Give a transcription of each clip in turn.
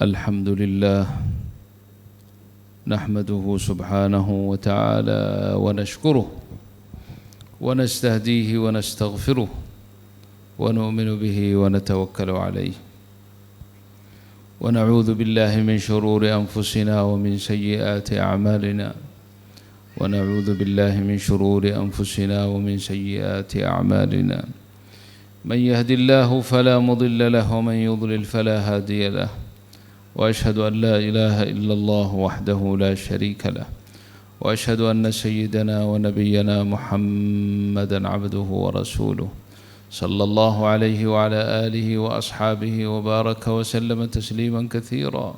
الحمد لله نحمده سبحانه وتعالى ونشكره ونستهديه ونستغفره ونؤمن به ونتوكل عليه ونعوذ بالله من شرور أنفسنا ومن سيئات أعمالنا ونعوذ بالله من شرور أنفسنا ومن سيئات أعمالنا من يهد الله فلا مضل له ومن يضلل فلا هادي له وأشهد أن لا إله إلا الله وحده لا شريك له وأشهد أن سيدنا ونبينا محمدا عبده ورسوله صلى الله عليه وعلى آله وأصحابه وبارك وسلم تسليما كثيرا.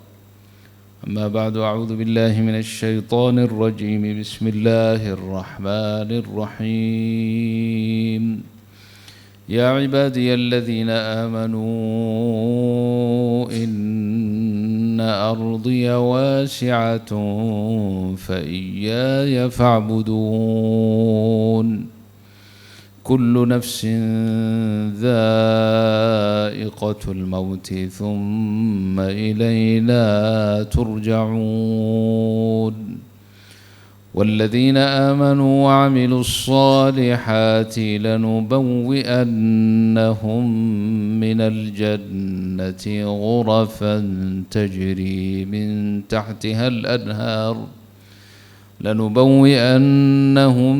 أما بعد، أعوذ بالله من الشيطان الرجيم. بسم الله الرحمن الرحيم. يا عبادي الذين آمنوا إن أرضي واسعة فإياي فاعبدون. كل نفس ذائقة الموت ثم إلينا ترجعون. والذين آمنوا وعملوا الصالحات لنبوئنهم من الجنة غرفا تجري من تحتها الأنهار لنبوئنهم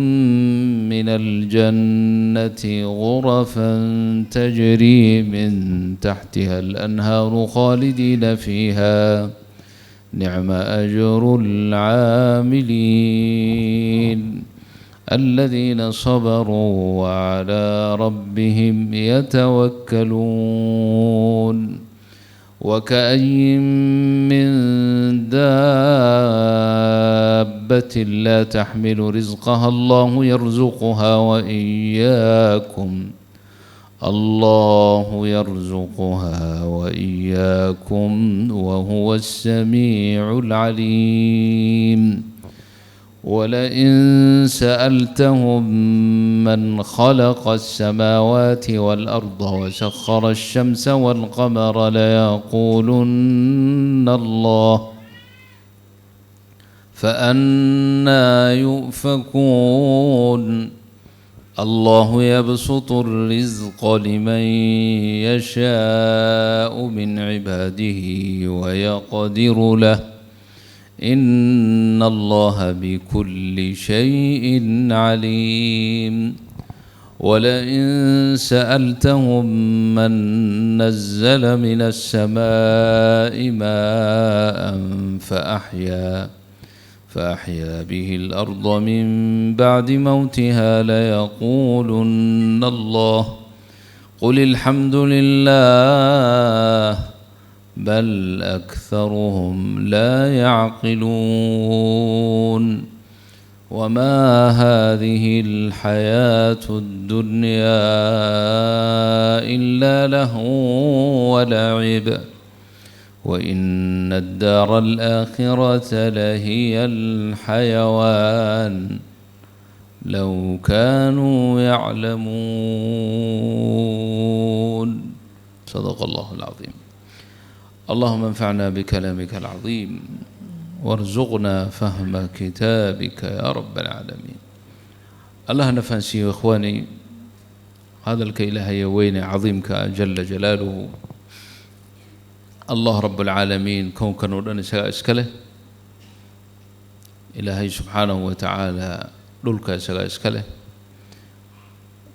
من الجنة غرفا تجري من تحتها الأنهار خالدين فيها نعم أجر العاملين. الذين صبروا وعلى ربهم يتوكلون. وكأي من دابة لا تحمل رزقها الله يرزقها وإياكم الله يرزقها وإياكم وهو السميع العليم. ولئن سألتهم من خلق السماوات والأرض وسخر الشمس والقمر ليقولن الله فأنى يؤفكون. الله يبسط الرزق لمن يشاء من عباده ويقدر له إن الله بكل شيء عليم. ولئن سألتهم من نزل من السماء ماء فأحيا به الأرض من بعد موتها ليقولن الله. قل الحمد لله بل أكثرهم لا يعقلون. وما هذه الحياة الدنيا إلا لهو ولعب وإن الدار الآخرة لهي الحيوان لو كانوا يعلمون. صدق الله العظيم. اللهم انفعنا بكلامك العظيم وارزقنا فهم كتابك يا رب العالمين. الله نفنسي إخواني هذا الكإله وين عظيمك جل جلاله. Allah Rabbulcaalamiin kownkan oo dhan isagaa iska leh. Ilaahay subxaanahu wa tacaala dhulka isagaa iska leh,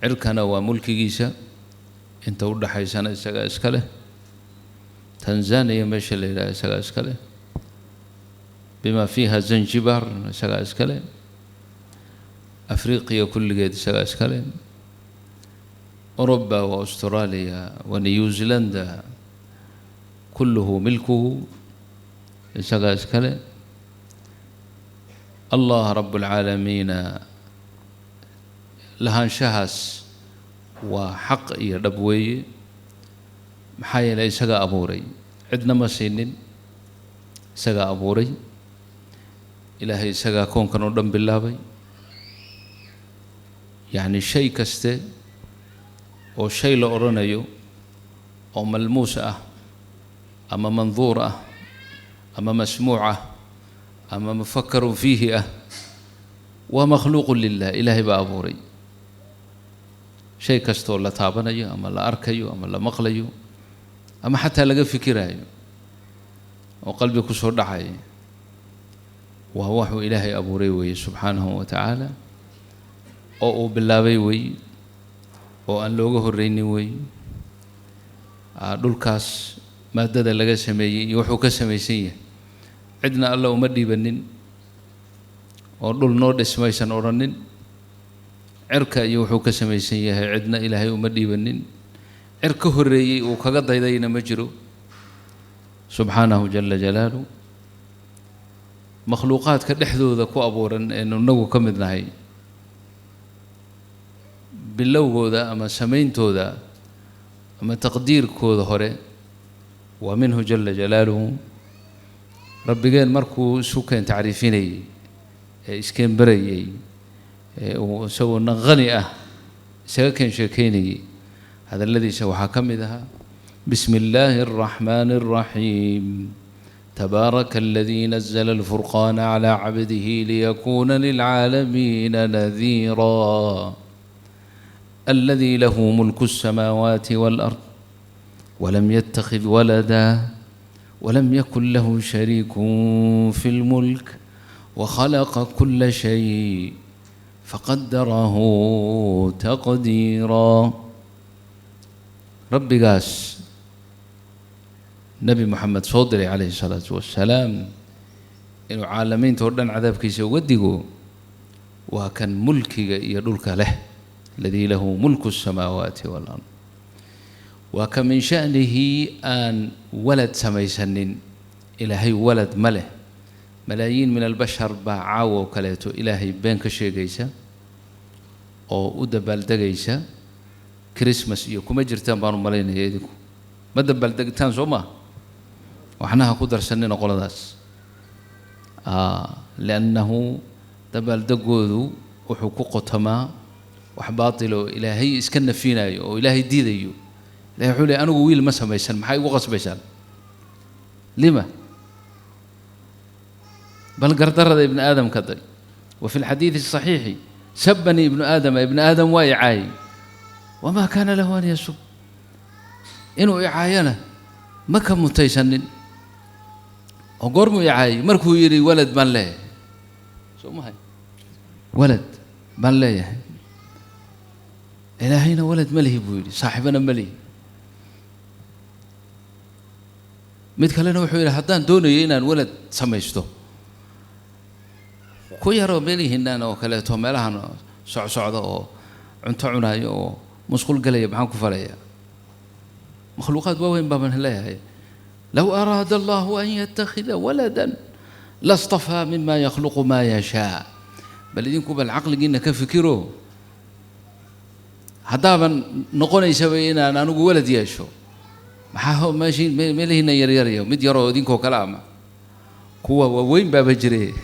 cirkana waa mulkigiisa, inta u dhaxaysana isagaa iska leh. Tanzania meesha la yidhaha isagaa iska leh, bima fiiha Zanzibar isagaa iska leh, Afriqiya kulligeed isagaa iska leh, Oruba wa Australia wa New Zealanda kulluhu milkuhu isagaa iska leh. Allah Rabbulcaalamiina lahaanshahaas waa xaq iyo dhab weeye, maxaa yeelay isagaa abuuray, cidna ma siinin, isagaa abuuray. Ilaahay isagaa koonkan oo dhan bilaabay. Yacni shay kaste oo shay la odhanayo oo malmuus ah ama manduur ah Ama masmuuc ah ama mufakarun fiihi ah, waa makhluuqun lilah, Ilaahay baa abuuray. Shay kastoo la taabanayo ama la arkayo ama la maqlayo ama xataa laga fikiraayo oo qalbi ku soo dhacaya, waa waxuu Ilaahay abuuray weeye subxaanahu wa tacaala, oo uu bilaabay weeye, oo aan looga horreynin weeye. Dhulkaas maadada laga sameeyey iyo wuxuu ka samaysan yahay cidna Alla uma dhiibanin, oo dhul noo dhismaysan odhanin. Cirka iyo wuxuu ka samaysan yahay cidna Ilaahay uma dhiibanin, cir ka horreeyey uu kaga daydayna ma jiro subxaanahu jala jalaalu. Makhluuqaadka dhexdooda ku abuuran eenu inagu ka mid nahay, bilowgooda ama samayntooda ama taqdiirkooda hore waa minhu jala jalaaluhu. Rabbigeen markuu isu keen tacriifinayey ee iskeen barayey ee uu isagoo naqani ah isaga keen sheekeynayey, hadalladiisa waxaa ka mid ahaa: bismi illaahi araxmaani araxiim, tabaaraka aladii nazala alfurqaana calaa cabdihi liyakuuna lilcaalamiina nadiira, aladi lahu mulku الsamaawaati wاlأrd walam yattakhid walada walam yakun lahu shariiku fi اlmulk wakhalaqa kula shay faqadarahu taqdiira. Rabbigaas Nebi Moxamed soo diray calayhi الsalaatu wassalaam inuu caalamiinta oo dhan cadaabkiisa uga digo waa kan mulkiga iyo dhulka leh, aladii lahu mulku الsamaawaati wاlard, waa ka min sha'nihi aan walad samaysanin. Ilaahay walad ma leh. Malaayiin min albashar baa caawa oo kaleeto Ilaahay been ka sheegaysa oo u dabaaldegaysa Christmas, iyo kuma jirtaan baan u malaynaya. Idinku ma dabaaldegtaan, soo maa? Waxna ha ku darsanina qoladaas, liannahu dabaaldegoodu wuxuu ku qotamaa wax baatil oo Ilaahay iska nafinayo oo Ilaahay diidayo. Ilahay wuxuu leey: anigu wiil ma samaysan, maxay igu qasbaysaan? Lima? Bal gardarada ibni aadam ka day. Wa fi lxadiidi asaxiixi: sabanii ibnu aadama, ibni aadam waa icaayey, wamaa kaana lahu an yasub, inuu icaayana ma ka mutaysanin. Oo goormuu icaayey? Markuu yidhi walad baan leeyahay. Soo mahay? Walad baan leeyahay. Ilaahayna walad ma lihi buu yidhi, saaxibana ma lihi. Mid kalena wuxuu yidhi: haddaan doonayo inaan walad samaysto, ku yaroo meelihiinaan oo kaleeto meelahan socsocda oo cunto cunaayo oo musqul gelaya maxaan ku falayaa? Makhluuqaad waaweyn baaban leeyahay. Low araada allahu an yattakhida waladan lastafaa mima yakhluqu maa yashaa. Bal idinku bal caqligiina ka fikiro, haddaaban noqonaysaba inaan anigu walad yeesho, maxaa meeshii meelihiina yaryarayo mid yaroo idinkoo kale ama kuwa waaweyn baaba jire,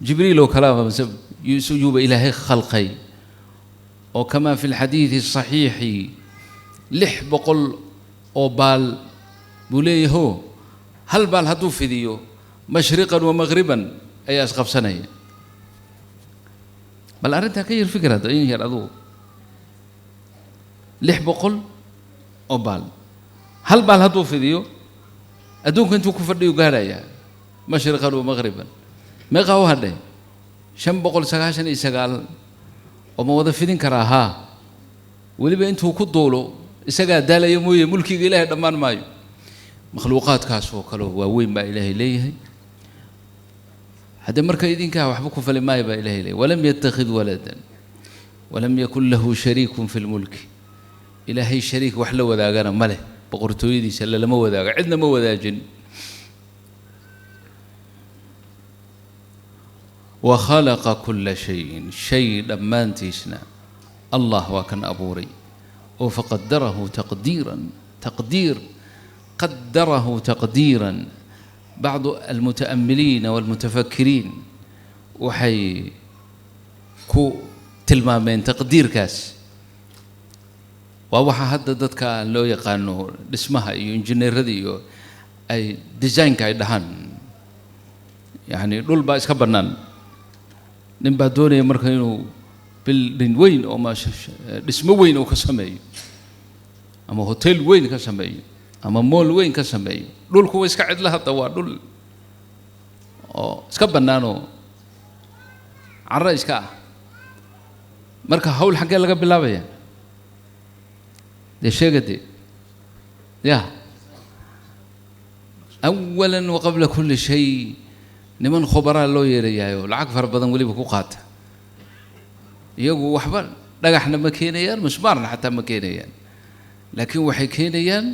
Jibriil oo kale ama yuuba Ilaahay khalqay, oo kamaa fi lxadiidi asaxiixi 600 oo baal buu leeyaho, hal baal hadduu fidiyo mashriqan wa maqriban ayaa isqabsanaya. Bal arrintaa ka yar fikir hadda in yar adugu. 600 oo baal, hal baal hadduu fidiyo adduunka intuu ku fadhiyo gaadhayaa mashriqan wa maqriban. Meeqaa u hadhay? 599. Oo ma wada fidin karaa? Haa. Weliba intuu ku duulo isagaa daalaya mooye, mulkiga Ilaahay dhammaan maayo. Makhluuqaadkaas oo kale waaweyn baa Ilaahay leeyahay. Haddee marka idinkaa waxba ku fali maayo baa Ilahay leeyahay. Walam yattakhid waladan walam yakun lahu shariikun fi lmulki. Ilaahay shariik wax la wadaagana ma leh, boqortooyadiisa lalama wadaago, cidna ma wadaajin. Wa khalaqa kula shayin, shay dhammaantiisna Allah waa kan abuuray oo faqadarahu taqdiiran, taqdiir, qadarahu taqdiiran. Bacdu almuta'amiliina walmutafakiriin waxay ku tilmaameen taqdiirkaas waa waxa hadda dadka loo yaqaano dhismaha iyo injineerada iyo Ay design-ka ay dhahaan, yacni dhul baa iska bannaan, nin baa doonaya marka inuu building weyn oo dhismo weyn uu ka sameeyo, ama hotel weyn ka sameeyo, ama mall weyn ka sameeyo. Dhulku waa iska cidla hadda, waa dhul oo iska bannaanoo carro iska ah. Marka hawl xaggee laga bilaabaya? Dee sheega dee. Ya awalan wa qabla kulli shay, niman khubaraa loo yeerayaayo lacag fara badan weliba ku qaata. Iyagu waxba dhagaxna ma keenayaan, musmaarna xataa ma keenayaan, laakiin waxay keenayaan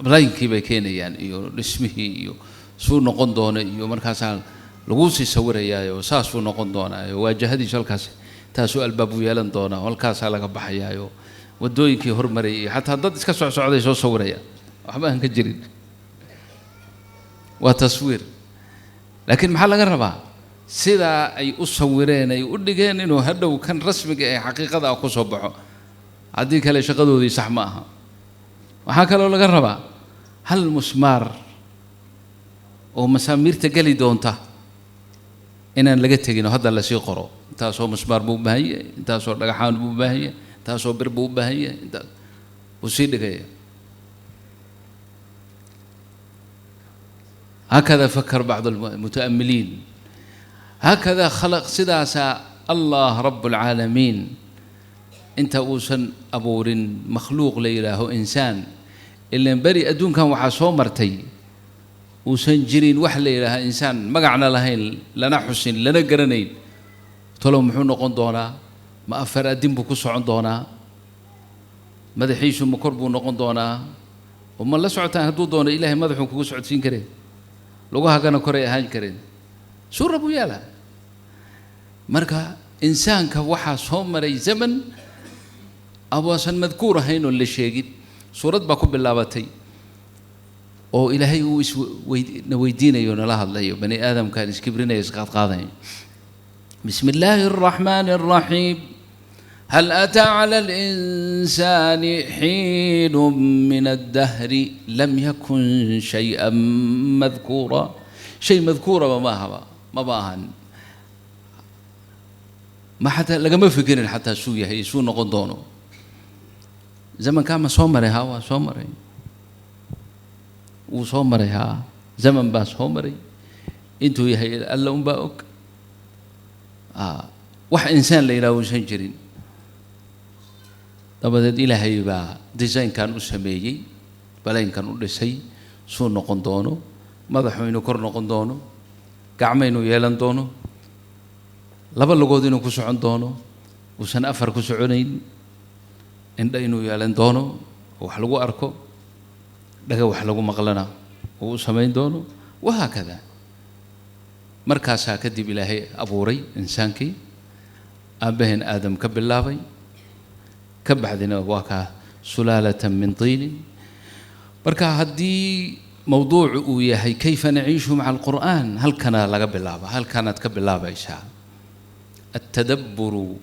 laynkii bay keenayaan iyo dhismihii iyo suu noqon doono, iyo markaasaa laguu sii sawirayaayo saasuu noqon doonaayo, waajahadiisu halkaas taasuu albaab u yeelan doonaa, halkaasaa laga baxayaayo, waddooyinkii hormarayay iyo xataa dad iska socsocday soo sawiraya, waxba aan ka jirin, waa taswiir. Laakiin maxaa laga rabaa? Sidaa ay u sawireen ay u dhigeen inuu hadhow kan rasmiga ee xaqiiqada ah ku soo baxo, haddii kale shaqadoodii sax ma aha. Waxaa kaloo laga rabaa hal musmaar oo masaamiirta geli doonta inaan laga tegin oo hadda lasii qoro. Intaasoo musmaar buu u baahan yahay, intaasoo dhagaxaan buu u baahan yahay, intaasoo bir buu u baahan yahay, intaas buu sii dhigaya. Hakada fakar bacd almutaamiliin, hakada khalaq. Sidaasaa Allah rabb alcaalamiin inta uusan abuurin makhluuq la yidhaaho insaan, ilaan beri adduunkan waxaa soo martay uusan jirin wax la yidhaaha insaan, magacna lahayn, lana xusin, lana garanayn. Talow muxuu noqon doonaa? Ma afar addin buu ku socon doonaa? Madaxiisu ma kor buu noqon doonaa? Oo ma la socotaan hadduu doono Ilaahay madaxuu kugu socodsiin kareen, lugahagana koray ahaan kareen, suura buu yeelaa. Marka insaanka waxaa soo maray zaman awaasan madkuur ahayn oon la sheegin. Suurad baa ku bilaabatay oo Ilaahay uu isna weydiinayo, nala hadlayo, bani aadamkaan iskibrinaya, isqaadqaadaya. Bismi illaahi araxmaani araxiim. Hal ataa cala alinsaani xiinu min addahri lam yakun shay-an madkuura. Shay madkuuraba ma ahaba, maba ahan, ma xataa lagama fikirin xataa suu yahay, suu noqon doono. Zamankaa ma soo maray? Haa, waa soo maray, wuu soo maray. Haa, zaman baa soo maray, intuu yahay Alla unbaa og. Wax insaan la yidhaha uusan jirin. Dabadeed Ilaahay baa design-kan u sameeyey, balaynkan u dhisay, suu noqon doono, madaxu inuu kor noqon doono, gacmo inuu yeelan doono, laba lugood inuu ku socon doono, uusan afar ku soconayn, indho inuu yeelan doono oo wax lagu arko, dhaga wax lagu maqlana uu u samayn doono, wahaakada. Markaasaa kadib Ilaahay abuuray insaankii, aabbaheen Aadam ka bilaabay, ka bacdina waa kaa sulaalatan min tiinin. Marka haddii mowduucu uu yahay kayfa naciishu maca alqur'aan, halkanaa laga bilaaba, halkanaad ka bilaabaysaa. Altadabburu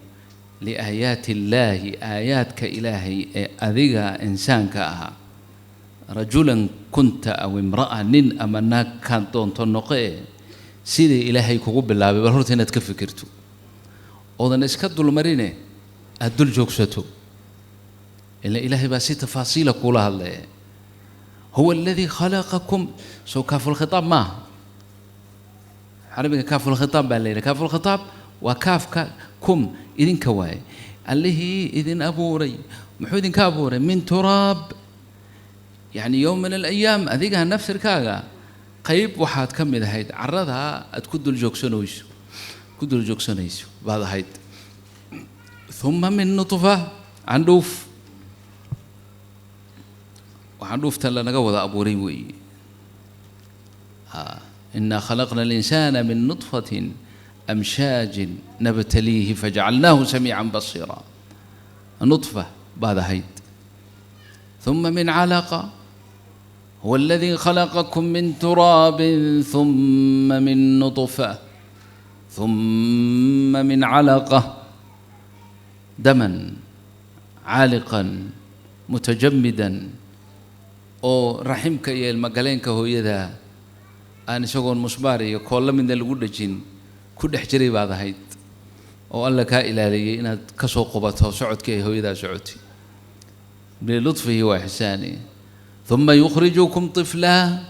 liaayaati illaahi, aayaadka Ilaahay ee adiga insaanka ahaa, rajulan kunta aw imra'a, nin ama naag kaan doonto noqee, sidii Ilaahay kugu bilaabay bal horta inaad ka fikirto oodan iska dulmarine aada dul joogsato, ila Ilaahay baa si tafaasiila kuula hadlaya. Huwa aladii khalaqakum, soo kaafulkhitaab maaha. Carabiga kaafulkhitaab baa la yidhaha. Kaafulkhitaab waa kaafka kum, idinka waaye. Allihii idin abuuray, muxuu idinka abuuray? Min turaab. Yacni yowm min alayaam adiga nafsirkaaga qayb waxaad ka mid ahayd carradaa aad ku dul joogsanayso, ku dul joogsanayso baad ahayd. Uma min nutfa, candhuuf, candhuuftan lanaga wada abuuray weeye. Inaa khalaqna alinsaana min nutfatin amshaajin nabtaliihi fajacalnaahu samiican basiira. Nutfa baad ahayd. Uma min calaqa, huwa aladii khalaqakum min turaabin uma min nutfa uma min calaqa, daman caaliqan mutajamidan Oo raximka iyo ilmagaleenka hooyada aan isagoon musbaar iyo koollo midna lagu dhejin ku dhex jiray baad ahayd, oo Alla kaa ilaaliyey inaad ka soo qubato socodkii ay hooyadaa socotay bilutfihi wa ixsaanihi. Uma yukhrijukum tiflaa,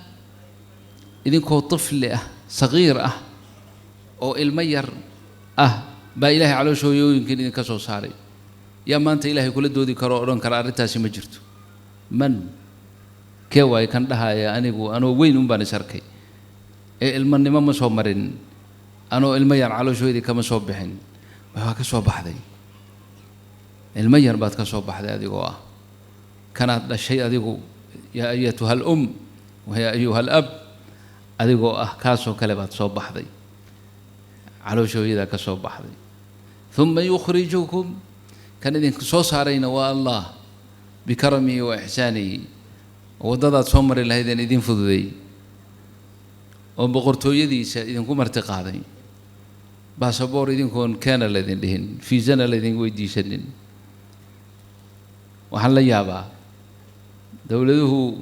idinkoo tifli ah, sagiir ah oo ilmo yar ah baa Ilaahay caloosha hooyooyinkiin idinka soo saaray. Yaa maanta Ilaahay kula doodi karo o odhan kara arrintaasi ma jirto? Man kee waayo kan dhahaya anigu anoo weyn un baan is arkay ee ilmanimo ma soo marin, anoo ilmo yar calooshooydii kama soo bixin? Waa ka soo baxday, ilmo yar baad ka soo baxday adigoo ah kanaad dhashay adigu. Yaa ayatuha al um wa yaa ayuha alab, adigoo ah kaasoo kale baad soo baxday, caloosha hooyadaa ka soo baxday. Uma yukhrijukum, kan idinku soo saarayna waa Allah bikaramihi wa ixsaanihi, waddadaad soo mari lahaydeen idin fududeey oo boqortooyadiisa idinku marti qaaday, baasaboor idinkoon keena laydin dhihin, fiisana laydin weydiisanin. Waxaan la yaabaa dowladuhu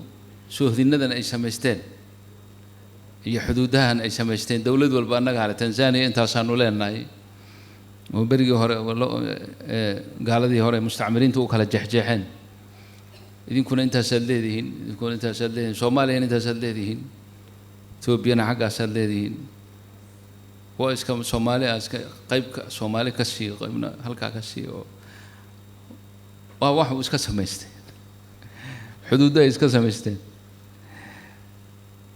soohdinadan ay samaysteen iyo xuduudahan ay samaysteen. Dowlad walba annaga hale, Tanzania intaasaanu leenahay, oo berigii hore gaaladii hore mustacmiriinta u kala jeexjeexeen. Idinkuna intaasaad leedihiin, idinkuna intaasaad leedihiin, Soomaaliyana intaasaad leedihiin, Etoobiyana xaggaasaad leedihiin. Kuwa iska Soomaali ah iska qaybka Soomaali ka sii, qaybna halkaa ka sii, oo waa wax uu iska samaysteen, xuduudda ay iska samaysteen.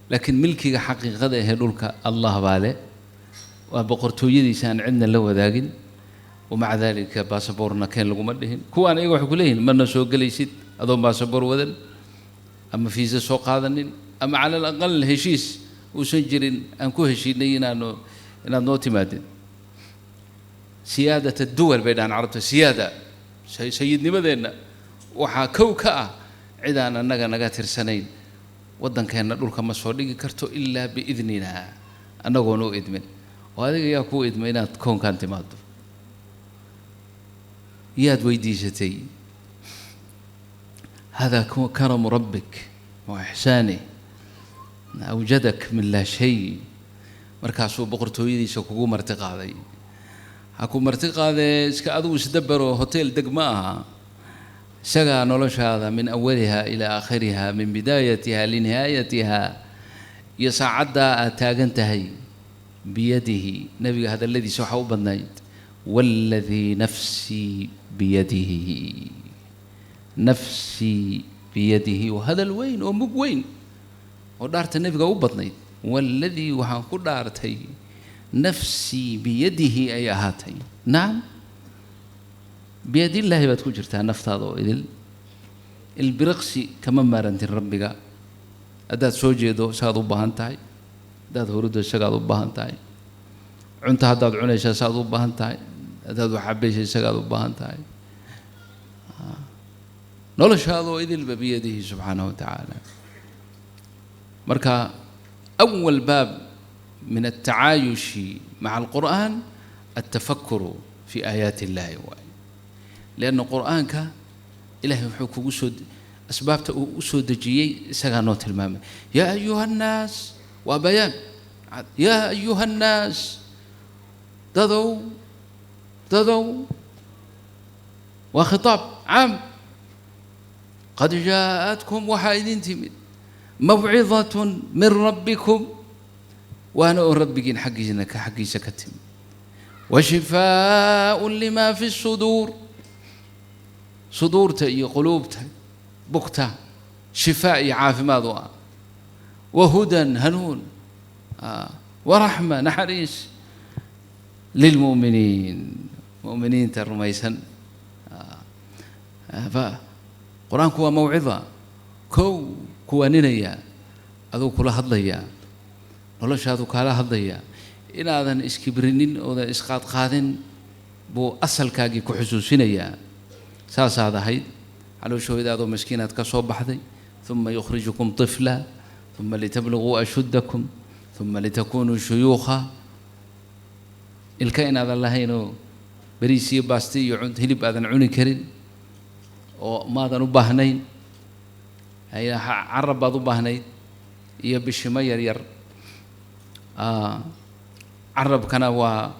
Laakiin milkiga xaqiiqada ahee dhulka Allah baa le, waa boqortooyadiisa aan cidna la wadaagin. Wamaca dalika baasaboorna keen laguma dhihin. Kuwaan iyaga waxay ku leeyihin mana soo gelaysid adoon baasaboor wadan ama fiisa soo qaadanin ama cala alaqal heshiis uusan jirin aan ku heshiinay inaanu inaad noo timaadid. Siyaadat adduwal bay dhahaan Carabta, siyaada sayidnimadeenna waxaa kow ka ah cid aan annaga naga tirsanayn waddankeenna dhulka ma soo dhigi karto ilaa biidnina, annagoona u idmin. Oo adiga yaa kuu idmay inaad koonkan timaado? Yaad weydiisatay? Hada karamu rabbik wa ixsaanih, awjadak min laa shay. Markaasuu boqortooyadiisa kugu marti qaaday. Ha ku marti qaadee, iska adigu isdabero, hotel deg ma aha. Isagaa noloshaada min awaliha ilaa aakhiriha, min bidaayatiha linihaayatiha, iyo saacaddaa aad taagan tahay biyadihi. Nebiga hadalladiisa waxaa u badnayd waaladii nafsii biyadihi, nafsii biyadihi. Waa hadal weyn oo mug weyn oo dhaarta nebiga u badnayd. Waaladii waxaan ku dhaartay nafsii biyadihi ay ahaatay. Nacam, biyadillaahi baad ku jirtaa naftaada oo idil, ilbiriqsi kama maarantin Rabbiga. Haddaad soo jeedo isagaad u baahan tahay, haddaad huruddo isagaad u baahan tahay, cunto haddaad cunaysaa isaad u baahan tahay, haddaad wax cabaysa isagaad u baahan tahay. Noloshaada oo idilba biyadihi subxaanahu wa tacaala. Marka awal baab min altacaayushi maca alqur'aan altafakuru fi aayaati illahi waay, lianna qur'aanka Ilahay wuxuu kugu soo asbaabta uu u soo dejiyey isagaa noo tilmaamay. Yaa ayuha annaas, waa bayaan. Yaa ayuha annaas, dadow, dadow, waa khitaab caam. Qad jaa'atkum, waxaa idin timid, mawcidatun min rabbikum, waana oo rabbigiin xaggiisna ka xaggiisa ka timid, wa shifaaءun lima fi suduur, suduurta iyo quluubta bugta shifaa iyo caafimaad u ah, wa hudan, hanuun, waraxma, naxariis, lilmu'miniin, mu'miniinta rumaysan. Fa Qur-aanku waa mawcida kow, kuwaaninaya, aduu kula hadlayaa, noloshaadu kaala hadlayaa, inaadan iskibrinin oodan isqaadqaadin buu asalkaagii ku xusuusinayaa. Saasaad ahayd calooshooydaadoo maskiinaad ka soo baxday. Uma yukhrijukum طifla, uma litabluguu ashuddakum, uma litakunuu shuyuukha. Ilka inaadan lahaynoo beriis iyo baasti iyo hilib aadan cuni karin oo maadan u baahnayn. Carab baad u baahnayd iyo bishimo yar yar. Carabkana waa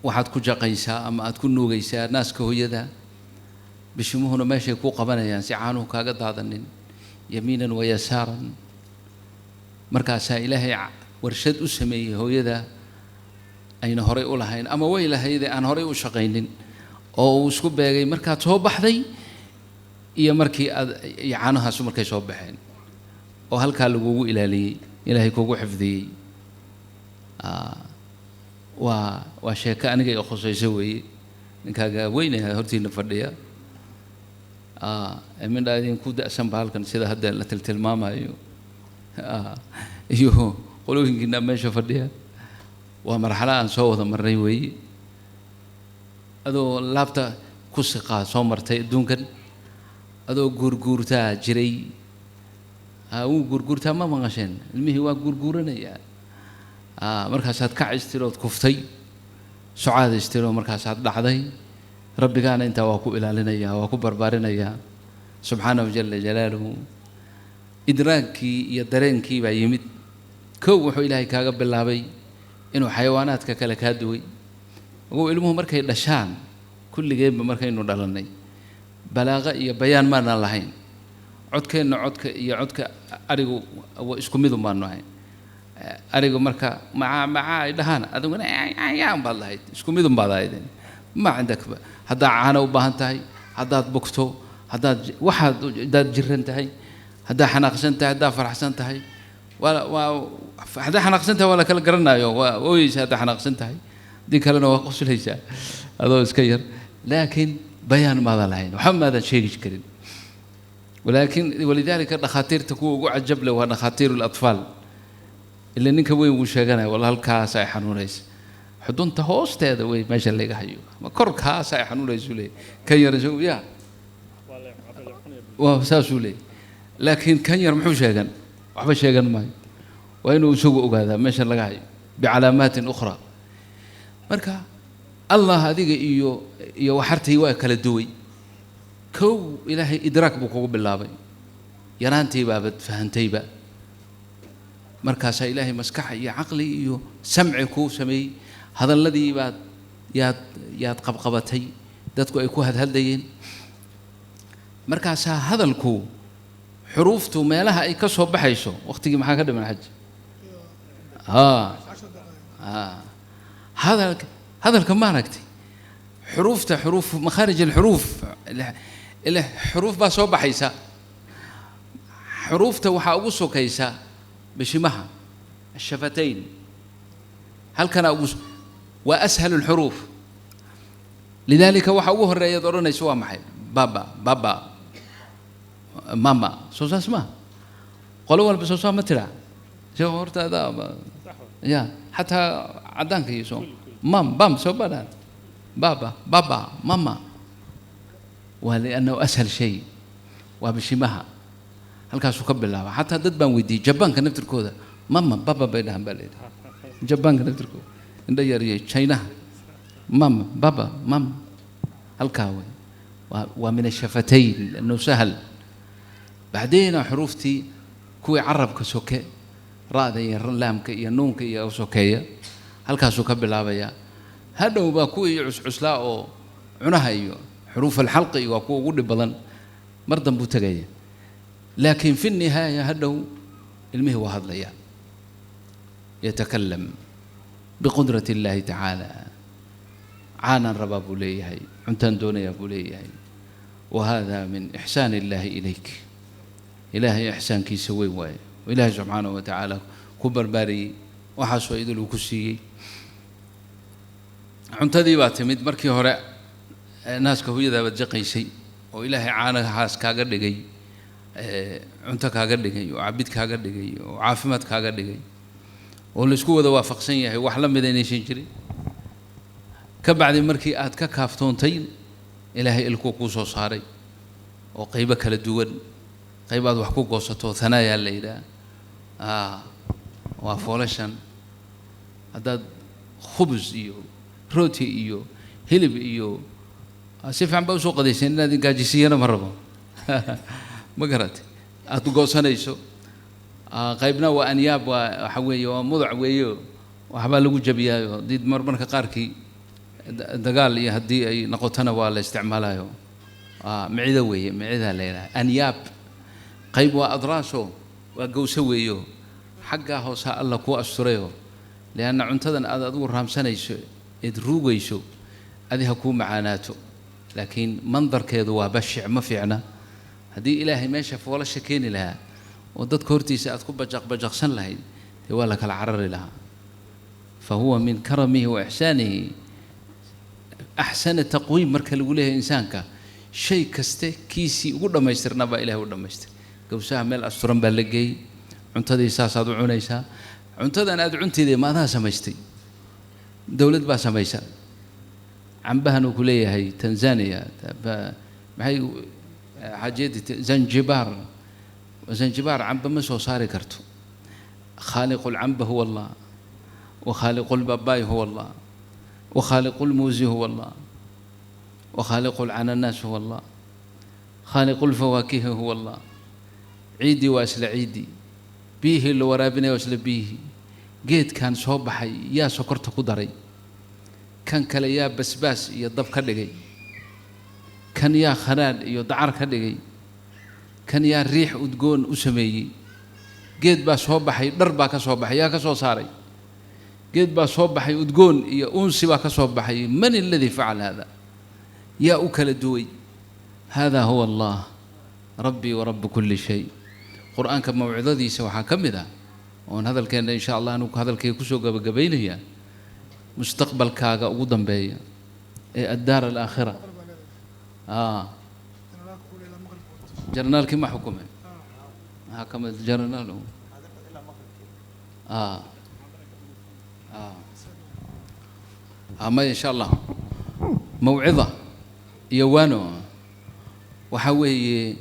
waxaad ku jaqaysaa ama aad ku nuugaysaa naaska hooyada, bishimuhuna meeshay ku qabanayaan si caanuhu kaaga daadanin, yamiinan wa yasaaran. Markaasaa Ilaahay warshad u sameeyey hooyada ayna horay u lahayn, ama way lahayde aan horay u shaqaynin, oo uu isku beegay markaad soo baxday iyo markii aad iyo caanahaasu markay soo baxeen, oo halkaa lagugu ilaaliyey, Ilaahay kugu xifdiyey. Waa sheeko aniga i khusayso weeye. Ninkaaga weynaya hortiina fadhiya mindhaa idinku da'san ba halkan sida hadda la tiltilmaamayo iyo qolooyinkiina meesha fadhiya, waa marxalo aan soo wada marnay weeye. Adoo laabta ku siqaa soo martay adduunkan, adoo guurguurtaa jiray. Wuu guurguurtaa, ma maqasheen? Ilmihii waa guurguuranayaa. Markaasaad kac istirood kuftay, socaad istiro, markaasaad dhacday. Rabbigaana intaa waa ku ilaalinayaa, waa ku barbaarinayaa, subxaanahu jala jalaaluhu. Idraagkii iyo dareenkii baa yimid. Kow wuxuu Ilaahay kaaga bilaabay inuu xayawaanaadka kale kaa duway. Ogow, ilmuhu markay dhashaan, kulligeenba markaynu dhalannay balaaqa iyo bayaan maanaan lahayn. Codkeenna codka iyo codka arigu isku midun baanu ahayn. Arigu marka macaa macaa ay dhahaan, adiguna yaan baad lahayd, isku midun baad ahaydeen. Ma cindak, haddaad caano u baahan tahay, haddaad bugto, haddaad waxaad, haddaad jiran tahay, haddaad xanaaqsan tahay, haddaad faraxsan tahay, waa haddaad xanaaqsan tahay waa la kala garanayo, waa ooyeysa haddaad xanaaqsan tahay, haddii kalena waa qoslaysaa adoo iska yar. Laakiin bayaan maadan lahayn, waxba maadan sheegi karin. Walaakin walidaalika dhakhaatiirta kuwa ugu cajab leh waa dhakhaatiiru latfaal. Ila ninka weyn wuu sheeganaya, walla halkaas ay xanuunaysa, xudunta hoosteeda wey meesha laga hayo, ama korkaas ay xanuunaysu leeyahy. Kan yar isagu ya waa saasuu leeyahy, laakiin kan yar muxuu sheegan? Waxba sheegan maayo. Waa inuu isagu ogaadaa meesha laga hayo bicalaamaatin ukhra. Marka Allah adiga iyo waxartii waa kala duway. Kow Ilaahay idraak buu kugu bilaabay, yaraantii baabad fahantayba. Markaasaa Ilaahay maskaxa iyo caqli iyo samci kuu sameeyey. Hadalladii baad yaad qabqabatay dadku ay ku hadhadlayeen. Markaasaa hadalku xuruuftu meelaha ay ka soo baxayso. Waqtigii maxaa ka dhiman, xaj? Hadalka ma aragtay xuruufta, xuruuf makhaarij alxuruuf, ila xuruuf baa soo baxaysa. Xuruufta waxaa ugu sokaysa bishimaha, ashafatayn, halkana ugu waa ashal alxuruuf. Lidaalika waxa ugu horeeyaad odhanayso waa maxay? Baba, baba, mama. Soo saas ma qolo walba soo saa ma tiraa si hortaada ya xataa caddaanka iyo soo mam bam soo badhaan baba, baba, mama, waa liannahu ashal shay waa bishimaha, halkaasuu ka bilaaba. Xataa dad baan weydiiyey Jabaanka naftirkooda, mama, baba bay dhahaan baa layidhi. Jabaanka naftirkooda indho yar iyo Chinaha, mama, baba, mama, halkaa wey, waa min ashafatayn liannahu sahal. Bacdayna xuruuftii kuwii carabka soke, ra'da iyo laamka iyo nuunka iyo sokeeya, halkaasuu ka bilaabayaa. Hadhow baa kuwii cuscuslaa oo cunaha iyo xuruuf alxalqi waa kuwa ugu dhib badan, mar dambuu tegaya. Laakiin fi nihaaya hadhow ilmihii waa hadlaya, yatakalam biqudrati illaahi tacaala. Caanaan rabaa buu leeyahay, cuntaan doonayaa buu leeyahay. Wa hada min ixsaan illaahi ilayk, Ilaahay ixsaankiisa weyn waaye. Ilaahay subxaanahu wa tacaala ku barbaariyey, waxaasoo idil uu ku siiyey. Cuntadii baa timid. Markii hore naaska hooyadaabaad jaqaysay oo Ilaahay caanahaas kaaga dhigay cunto kaaga dhigay oo cabid kaaga dhigay oo caafimaad kaaga dhigay, oo laisku wada waafaqsan yahay wax la mida inaysan jirin. Ka bacdi markii aad ka kaaftoontay, Ilaahay ilkuu kuu soo saaray oo qaybo kala duwan, qayb aad wax ku goosato hanaayaa la yidhaah, waa foolashan. Haddaad khubus iyo rooti iyo hilib iyo si fiican baa usoo qadayseen, inaad gaajisiiyana ma rabo. Ma garatay? Aada goosanayso. Qaybna waa anyaab, waa waxa weeye waa mudac weeyo, waxbaa lagu jabiyaayo haddii marmarka qaarkii dagaal iyo haddii ay noqotona waa la isticmaalayo. Micida weeye, micidaa la yidhaha anyaab. Qayb waa adraaso, waa gowso weeyo, xaggaa hoosaa Alla kuu asturayo, lianna cuntadan aad adigu raamsanayso eed ruugayso adi ha kuu macaanaato, laakiin mandarkeedu waa bashic, ma fiicna. Haddii Ilaahay meesha foolasha keeni lahaa oo dadka hortiisa aad ku bajaq bajaqsan lahayd, dee waa la kala carari lahaa. Fa huwa min karamihi wa ixsaanihi axsana taqwiim. Marka lagu leeyahay insaanka shay kaste kiisii ugu dhammaystirnaa baa Ilahay u dhammaystir. Gowsaha meel asturan baa la geeyey, cuntadii saasaad u cunaysaa. Cuntadan aad cunteeda ma adaa samaystay? Dowlad baa samaysa. Cambahan uu ku leeyahay Tanzania, maxay xaajiyadii Zanjibar, Zanjibar camba ma soo saari karto. Khaaliqu lcamba huwa Allah, wa khaaliqu lbabaay huwa Allah, wa khaaliqu lmuusi huwa Allah, wa khaaliqu lcananaas huwa Allah, khaaliqu lfawaakihi huwa Allah. Ciiddii waa isla ciiddii, biyihii la waraabinaya waa isla biyihii. Geedkan soo baxay yaa sokorta ku daray? Kan kale yaa basbaas iyo dab ka dhigay? Kan yaa khanaadh iyo dacar ka dhigay? Kan yaa riix udgoon u sameeyey? Geed baa soo baxay, dhar baa ka soo baxay, yaa ka soo saaray? Geed baa soo baxay, udgoon iyo unsi baa ka soo baxay. Man aladii facal hada? Yaa u kala duway? Hada huwa Allah, rabbii wa rabbu kulli shay. Qur-aanka mawcidadiisa waxaa ka mid ah oon hadalkeenna insha Allah anugu hadalkayga kusoo gabagabaynayaa, mustaqbalkaaga ugu dambeeya ee addaar alaakhira. Jarnaalkii ma xukumay? Maxaa ka mid jarnaal? Maya, insha Allah mawcida iyo waano waxaa weeye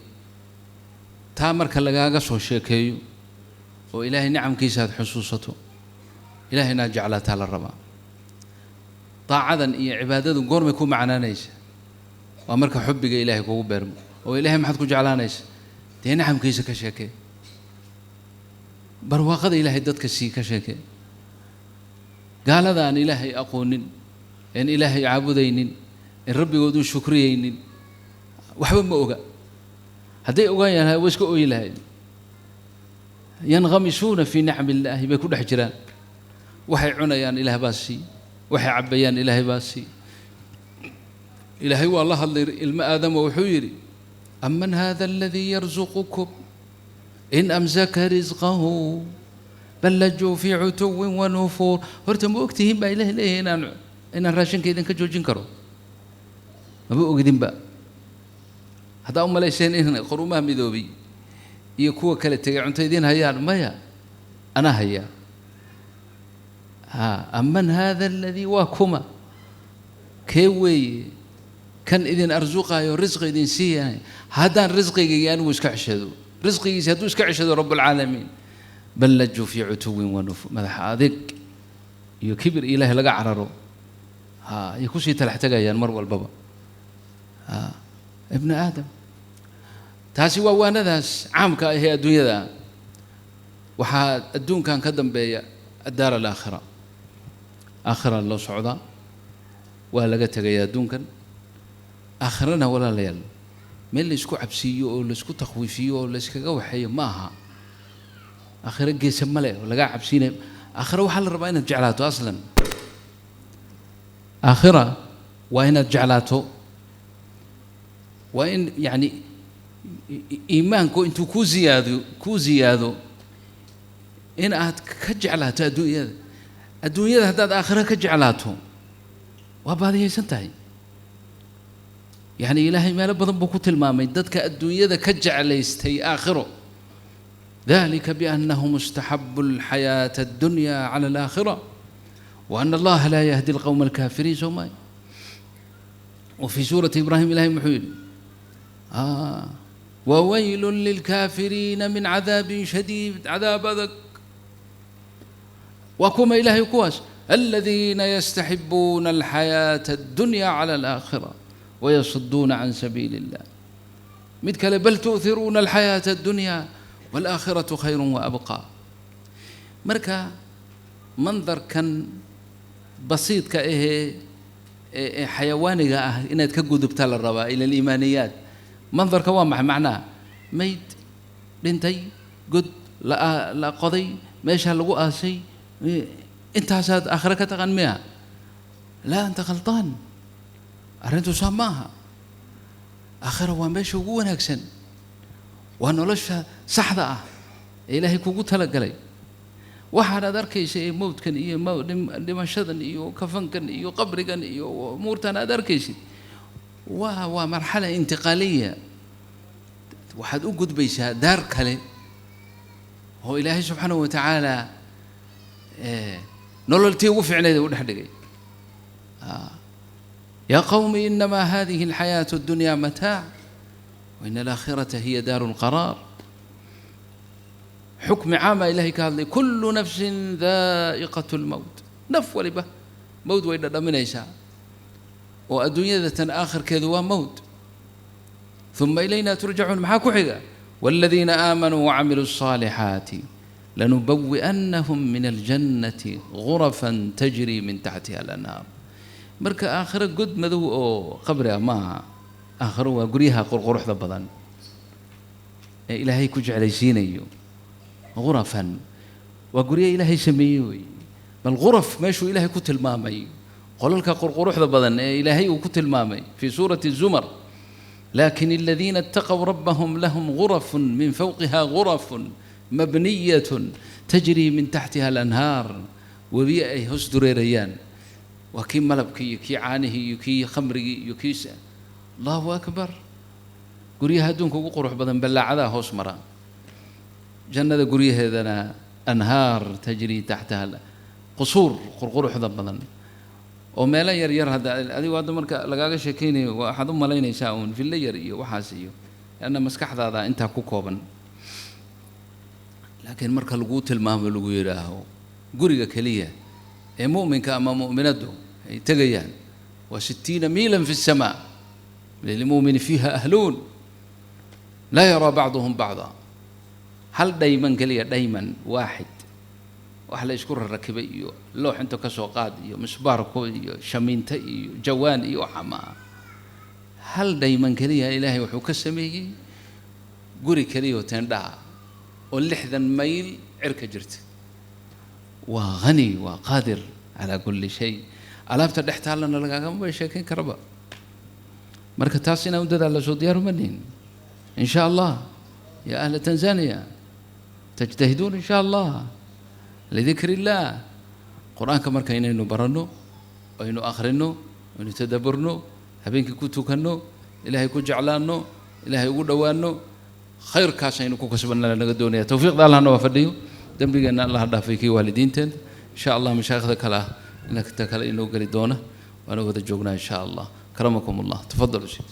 taa marka lagaaga soo sheekeeyo oo Ilaahay nicamkiisa aad xusuusato, Ilahay inaad jeclaataa la rabaa. Daacadan iyo cibaadadu goormay ku macnaanaysa? Waa marka xubbiga Ilaahay kugu beermo. Oo Ilahay maxaad ku jeclaanaysa? Dee nicamkiisa ka sheekee, barwaaqada Ilaahay dadka sii ka sheekee. Gaalada aan Ilaahay aqoonin, een Ilaahay caabudaynin, een rabbigood u shukriyaynin, waxba ma oga. Hadday ogaan yahay way iska ooyi lahayd. Yanqamisuuna fii nicami illaahi bay ku dhex jiraan. Waxay cunayaan Ilaah baa sii, waxay cabbayaan Ilaahay baa sii. Ilaahay waa la hadlay ilmo aadamo, wuxuu yidhi: aman hada aladii yarzuqukum in amsaka risqahu bal lajuu fii cutuwin wa nufuur. Horta ma ogtihiin baa Ilahay leeyahay inaan raashinka idinka joojin karo? Maba ogdinba. Haddaa u malayseen in qurumaha midoobay iyo kuwa kale tegay cunto idiin hayaan, maya, anaa hayaa. Aman hada aladii, waa kuma kee weeye kan idin arsuqaayo, risqi idin siiyay, haddaan risqigayga anigu iska ceshado? Risqigiisa hadduu iska ceshado Rabbulcaalamiin, bal lajuu fii cutuwin wa nufur. Madaxa adig iyo kibir Ilaahay laga cararo ayay kusii talax tegayaan mar walbaba ibnu aadam. Taasi waa waanadaas caamka ah ee adduunyada. Waxaa adduunkan ka dambeeya addaar alaakhira, aakhira loo socdaa, waa laga tegaya adduunkan. Aakhirana walaalayaal meel laysku cabsiiyo oo laysku takhwiifiyo oo layskaga waxeeyo ma aha. Aakhiro geesa male oo lagaa cabsiinayo. Aakhiro waxaa la rabaa inaad jeclaato aslan. Aakhira waa inaad jeclaato, waa in yacni iimaanku intuu kuu ziyaado, kuu ziyaado, in aad ka jeclaato adduunyada. Adduunyada haddaad aakhiro ka jeclaato waa baadiyaysan tahay. Yacni Ilaahay meelo badan buu ku tilmaamay dadka adduunyada ka jeclaystay aakhiro. Dalika biannahum istaxabu alxayaata addunya cala alaakhira wa ana allaha laa yahdi alqowma alkaafiriin. Soo maayo? Wa fii suurati Ibraahim Ilahay muxuu yidhi? Wawaylun lilkaafiriina min cadaabin shadiid, cadaab adag. Waa kuma Ilaahay kuwaas? Aladiina yastaxibuuna alxayaata addunya cala alaakhira wayasuduuna can sabiili illah. Mid kale bal tu'thiruuna alxayaata addunya waalaakhiratu khayrun wa abqaa. Marka mandarkan basiidka ahee ee xayawaaniga ah inaad ka gudubtaa la rabaa ila aliimaaniyaat. Mandarka waa maxay macnaha? Mayd dhintay, god la qoday, meesha lagu aasay, intaasaad aakhiro ka taqaan miya? Laa, anta khaltaan, arrintu saa ma aha. Aakhira waa meesha ugu wanaagsan, waa nolosha saxda ah ee Ilaahay kugu talagalay. Waxaan aad arkaysa ee mowdkan iyo dhimashadan iyo kafankan iyo qabrigan iyo umuurtan aad arkaysid waa marxala intiqaaliya. Waxaad u gudbaysaa daar kale oo Ilaahay subxaanahu wa tacaala nololtii ugu fiicnayd u dhex dhigay. Yaa qawmi inamaa hadihi alxayaatu addunya mataac wa ina alaakhirata hiya daaru lqaraar. Xukmi caama Ilahay ka hadlay, kullu nafsin daa'iqatu lmowt, naf waliba mowt way dhadhaminaysaa, oo adduunyada tan aakhirkeedu waa mowt. Uma ilayna turjacuun. Maxaa ku xiga? Waaladiina aamanuu wacamiluu الصaalixaati lanubawi'annahum min aljannati gurafan tajri min taxtiha alanhaar. Marka aakhiro god madow oo qabri ah maaha. Aakhiro waa guryaha qurquruxda badan ee Ilaahay ku jeclaysiinayo. Gurafan waa guryo Ilaahay sameeyey wey. Bal guraf meeshuu Ilaahay ku tilmaamay, qolalka qurquruxda badan ee Ilaahay uu ku tilmaamay fii suurati Zumar: lakin aladiina itaqow rabbahum lahum gurafun min fawqiha gurafun mabniyatun tajri min taxtiha alanhaar. Webiye ay hoos dureerayaan, waa kii malabkii iyo kii caanihii iyo kii khamrigii iyo kii. Allahu akbar! Guryaha adduunka ugu qurux badan ballaacadaha hoos mara, jannada guryaheedana anhaar tajri taxtaha, qusuur qurquruxda badan oo meelo yar yar. Hadda adigu hadda marka lagaaga sheekeynayo waxaad u malaynaysaa uun villo yar iyo waxaas iyo, leanna maskaxdaada intaa ku kooban. Laakiin marka laguu tilmaamo, lagu yidhaaho guriga keliya ee mu'minka ama mu'minaddu ay tegayaan waa 60 miilan fi الsamaa, lilmu'mini fiiha ahluun laa yaraa bacduhum bacda. Hal dhayman keliya, dhayman waaxid, wax la isku rarakibay iyo loox inta ka soo qaad iyo misbaarko iyo shamiinto iyo jawaan iyo waxa maaha. Hal dhayman keliya Ilaahay wuxuu ka sameeyey guri keliya oo teendhaha oo 60 mayl cirka jirta. Waa hani, waa qaadir calaa kulli shay. Alaabta dhex taallana lagaagama sheekayn karaba. Marka taas inaan u dadaalla soo diyaar uma nihin? In sha Allah, ya ahla Tanzania, tajtahiduun in sha Allah lidikri illah. Qur-aanka marka inaynu baranno, aynu akhrino, aynu tadaburno, habeenkii ku tukanno, Ilaahay ku jeclaanno, Ilaahay ugu dhowaanno, khayrkaas aynu ku kasbanna naga doonaya. Tawfiiqda Allahna waa fadhiyo, dembigeenna Allah dhaafay, kii waalidiinteen. Insha Allah mashaayikhda kale ah inta kale inoo geli doona waana wada joognaa insha Allah. Karamakum Allah. Tafadalu sidi.